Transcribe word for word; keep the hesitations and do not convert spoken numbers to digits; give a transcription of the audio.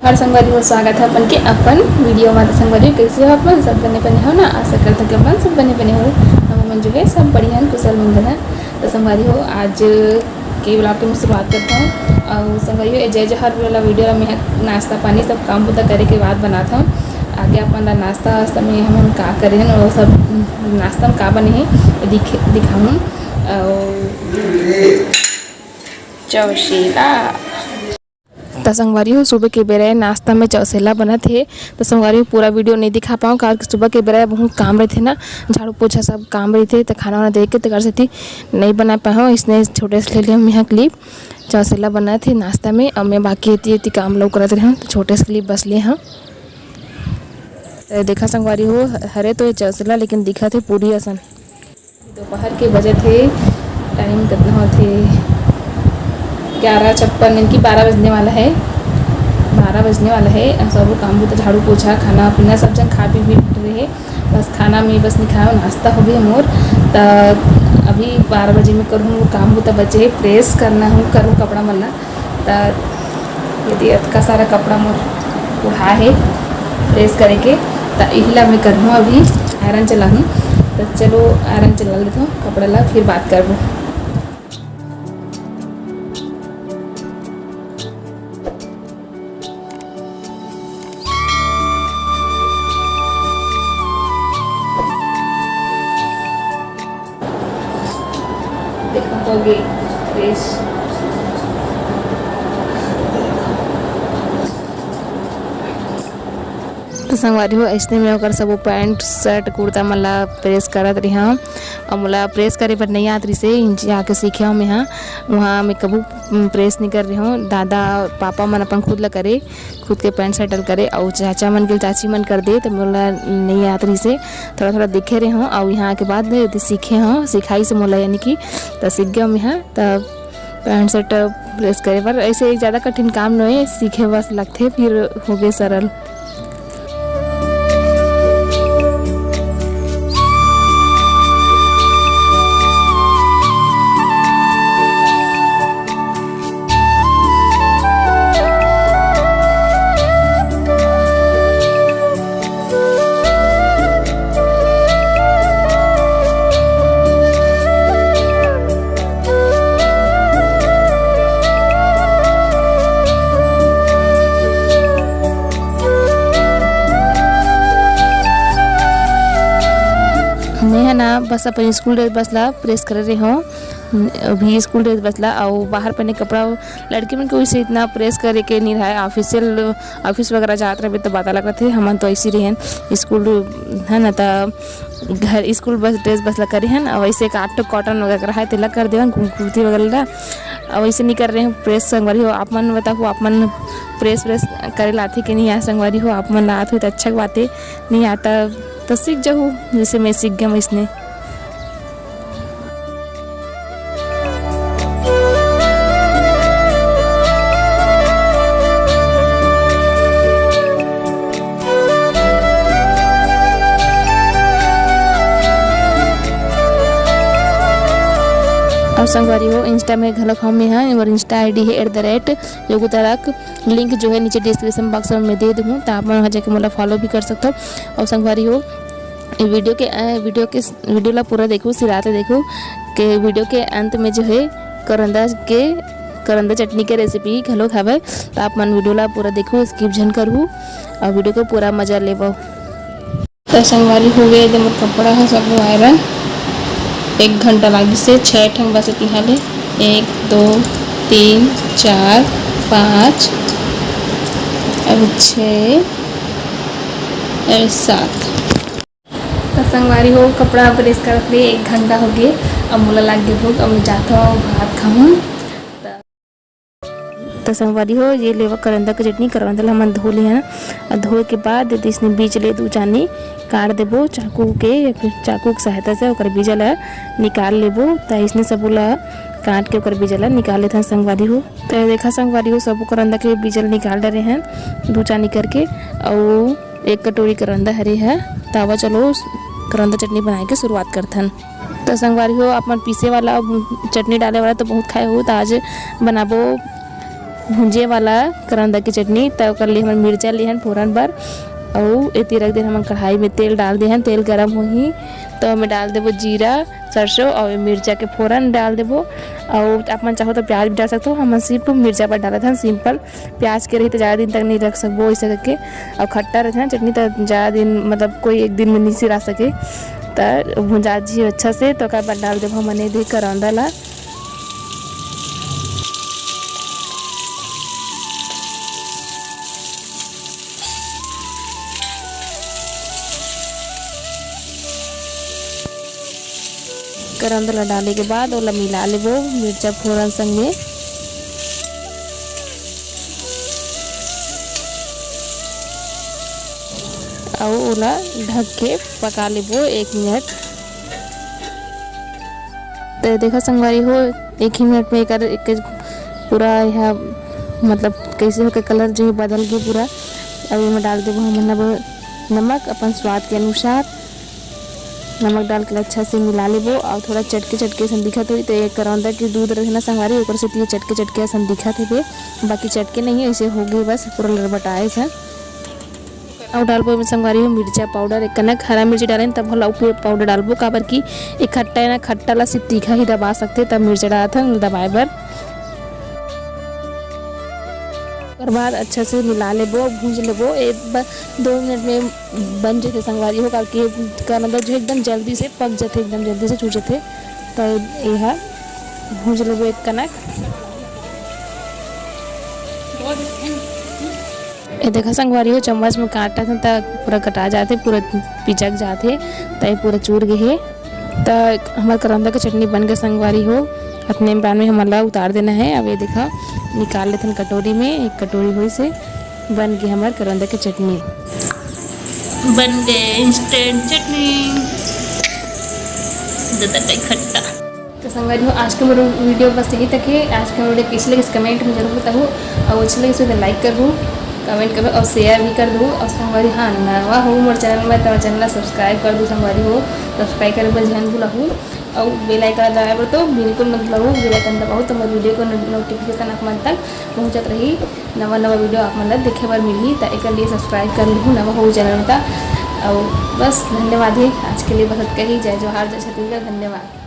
हर संगवारी हो, स्वागत है अपन के अपन वीडियो में। तो संगवारी हो, कैसे हो अपन? सब बने बने हो ना? आशा करता कि अपन सब बने बने हो। हम मन जो है सब बढ़िया हन, कुशल मंगल है। तो संगवारी हो, आज के ब्लॉग के मैं शुरुआत करता हूँ। और संगवारी हो, ये जय जोहार वाला वीडियो में नाश्ता पानी सब काम बुता करे के बाद बनाता हूँ। आगे अपन ला नाश्ता वास्ता में हम, हम का करे हैं, वो सब नाश्ता में का बने हैं, दिखे, दिखाऊँ। और चौशीला। त संगवारी हो, सुबह के बेरा नाश्ता में चौसेला बनत हे। त संगवारी हो, पूरा वीडियो नहीं दिखा पाऊँ, काबर कि सुबह के बेरा बहुत काम रहिथे ना, झाड़ू पोछा सब काम रहिथे, त खाना वाना देख के तेकर सेती नहीं बना पाए हूँ। इसने छोटे से ले लिया मैं क्लिप, चौसेला बनत हे नाश्ता में, और मैं बाकी एती एती काम लोग करत रहे हूँ, तो छोटे से क्लिप बस ले हूँ। त देखा संगवारी हो, हरे तो ये चौसेला, लेकिन दिखत हे पूरी असन। दोपहर के बजत हे, टाइम कितना होथे? ग्यारह छप्पन, यानी कि बारह बजने वाला है। बारह बजने वाला है। अब सब काम बुता, झाड़ू पोछा, खाना पीना सब जन खा पी भी रहे, बस खाना में बस नहीं खाओ, नाश्ता हो गया मोर। त अभी बारह बजे में करूँ वो काम बुता बचे है, प्रेस करना हूँ, करूँ कपड़ा मन ला। त यदि अतका सारा कपड़ा मोर उढ़ा हे प्रेस करे के, त इहिला मैं करहूँ अभी, आयरन चलाहूँ। त चलो आयरन चला लेथों कपड़ा ला, फिर बात करबो। देखो, हो गई प्रेस। तो संगवारी हो, ऐसने में ओकर सबो पैंट, शर्ट, कुर्ता मन ला प्रेस करत रहिहौं। अउ मोला प्रेस करे बर नइ आत रिहिसे, इंच आके सीखे हौं मेंहा। उहाँ मैं कभू, उम, प्रेस नइ करे रहेंव। दादा, पापा मन अपन खुद ला करे, खुद के पैंट, शर्ट ल करे, अउ चाचा मन के, चाची मन कर दे, त मोला नइ आत रिहिसे। थोड़ा-थोड़ा देखे रहेंव, अउ इहाँ आके बाद ले सीखे हौं, सिखाइस मोला, यानी कि त सीख गेंव मेंहा। त पैंट शर्ट प्रेस करे बर ऐसे ज्यादा कठिन काम नोहे, सीखे बस लगथे, फिर होगे सरल। मैं ह ना बस अपन स्कूल ड्रेस बस ला प्रेस करे रहे हौं, अभी स्कूल ड्रेस बस ला, अउ बाहर पहने कपड़ा, लड़की मन के वैसे इतना प्रेस करे के नहीं रहे, ऑफिशियल, ऑफिस वगैरह जात रहे तो बात अलग रहते। हमन तो ऐसी रहे स्कूल, है ना, त घर स्कूल बस ड्रेस बस ला करे हन, अउ वैसे एक आठ ठो कॉटन वगैरह है तेला कर देवन, कु-, कुर्ती वगैरह ला, अउ वैसे नहीं कर रहे हैं प्रेस। संगवारी हो, आप मन बताओ, आप मन प्रेस व्रेस करे लाथे कि नहीं आए? संगवारी हो, आप मन ला आत हो तो अच्छा बात है, नहीं आता तो सीख जाहू, जैसे मैं सीख गया वैसने। अउ संगवारी हो, Insta में घलक हौं मेंहा, मोर Insta ID है at the rate योगिता राग। Link जो है नीचे description box में दे दूँ, त आप मन वहाँ जाके मोला follow भी कर सकथव। अउ संगवारी हो, ये वीडियो के, अ, वीडियो के, वीडियो ला पूरा देखो, सिराते देखो के वीडियो के अंत में जो है करंदा के, करंदा चटनी के रेसिपी घलोक हवय, त आप मन वीडियो ला पूरा देखो, skip झन करहू, अउ वीडियो के पूरा मजा लेवव। त संगवारी हो गए दे मोर कपड़ा ह सब आयरन। एक घंटा लागिस हे, छः ठन बस तिहा ले, एक, दो, तीन, चार, पाँच, अब छः, अब सात। त संगवारी हो, कपड़ा प्रेस करत ले एक घंटा हो गए। अब मोला लाग गे भूख, अब मैं जात हूँ भात खाऊँ। त संगवारी हो, ये लेवा करंदा के चटनी, करंदा ला हमन धो ले हन। अउ धोए के बाद यदि इसने बीज ले दू चानी काट देबो चाकू के या फिर चाकू के सहायता से ओकर बीजा ला निकाल लेबो। त इसने सबो ला काट के ओकर बीजा ला निकाल लेथन संगवारी हो। त देखा संगवारी हो, सबो करंदा के बीजा ला निकाल डरे हन दू चानी करके। अउ एक कटोरी करंदा हरे है। त आवा चलो करंदा चटनी बनाए के शुरुआत करथन। त संगवारी हो, आप मन पीसे वाला अउ चटनी डाले वाला तो बहुत खाए हो, त आज बनाबो भुंजे वाला करौंदा के चटनी, त ओकर लिए हमन मिर्चा लेहन फोरन बर, अउ एती रख देहन हमन कढ़ाई में तेल डाल देहन, तेल गरम होही त ओमे डाल देबो जीरा, सरसों अउ मिर्चा के फोरन डाल देबो। अउ आप मन चाहो त प्याज भी डाल सकथो, हमन सिर्फ मिर्चा बर डालत हन, simple। प्याज के रही त ज़्यादा दिन तक नहीं रख सकबो ऐसे करके। अउ खट्टा रहिथे ना चटनी, त ज़्यादा दिन, मतलब कोई एक दिन में नहीं सिरा सके। त भुंजा जी अच्छा से, त ओकर बाद डाल देबो हमन ए दे करौंदा ला। करौंदा ला डाले के बाद ओला मिला लेबो मिर्चा फोरन संग में, अउ ओला ढक के पका लेबो एक मिनट। तो देखो संगवारी हो, एक ही मिनट में एकर, एकर पूरा यह, मतलब, कैसे होके कलर जो है बदल गए पूरा। अब एमे डाल देबो हमन अब नमक अपन स्वाद के अनुसार। नमक डाल के अच्छा से मिला लेबो और थोड़ा चटके चटके असन दिखत होई। तो ये करौंदा के दूध रहे ना संगवारी, ओकर से ये चटके चटके असन दिखत हे। बाकी चटके नहीं है, ऐसे हो गए बस पूरा लरबटाए सन। अउ डालबो एमे संगवारी हो मिर्चा पाउडर, एक कनक हरा मिर्ची डालेन, तब घला उपे पाउडर डालबो, काबर कि एक खट्टा है ना, खट्टा ला सिर्फ तीखा ही दबा सकथे, तब मिर्चा डालत हन दबाए बर। ओकर बाद अच्छा से मिला लेबो, भूंज लेबो। एक ब-, दो मिनट में बन जथे संगवारी हो, काबर कि करौंदा जो एकदम जल्दी से पक जथे, एकदम जल्दी से चूर जथे। तो एहा भूंज लेबो एक कनक। ए देखा संगवारी हो, चम्मच में काटत हन त पूरा कटा जाथे, पूरा पिचक जाथे, त ये पूरा चूर गे हे। त हमर करौंदा के चटनी बन गे संगवारी हो। अतने बान में हमन ला उतार देना है। अब ये देखा, निकाल लेथन कटोरी में। एक कटोरी होइस हे, बन गे हमर करौंदा के चटनी। बन गे instant चटनी, ज्यादा नहीं खट्टा। तो संगवारी हो, आज के मोर video बस यही तक है। आज के मोर video कैसे लगिस, comment में जरूर बताहू, और अच्छा लगिस तो like करहू, comment करहू और share भी कर दहू। और संगवारी, हाँ, नवा हो मोर channel में, तो channel ला subscribe कर दहू संगवारी हो, subscribe करे बर झन भूलहू, और bell icon दबाए बर तो बिल्कुल मत भूलहू। Bell icon दबाहू तो मोर video के no-, notification आप मन तक पहुँचत रही, नवा नवा video आप मन ला देखे बर मिलही। तो एकर लिए subscribe कर लहू, नवा हो channel में। तो और बस धन्यवाद है आज के लिए, बस अतका ही। जय जोहार, जय छत्तीसगढ़, धन्यवाद।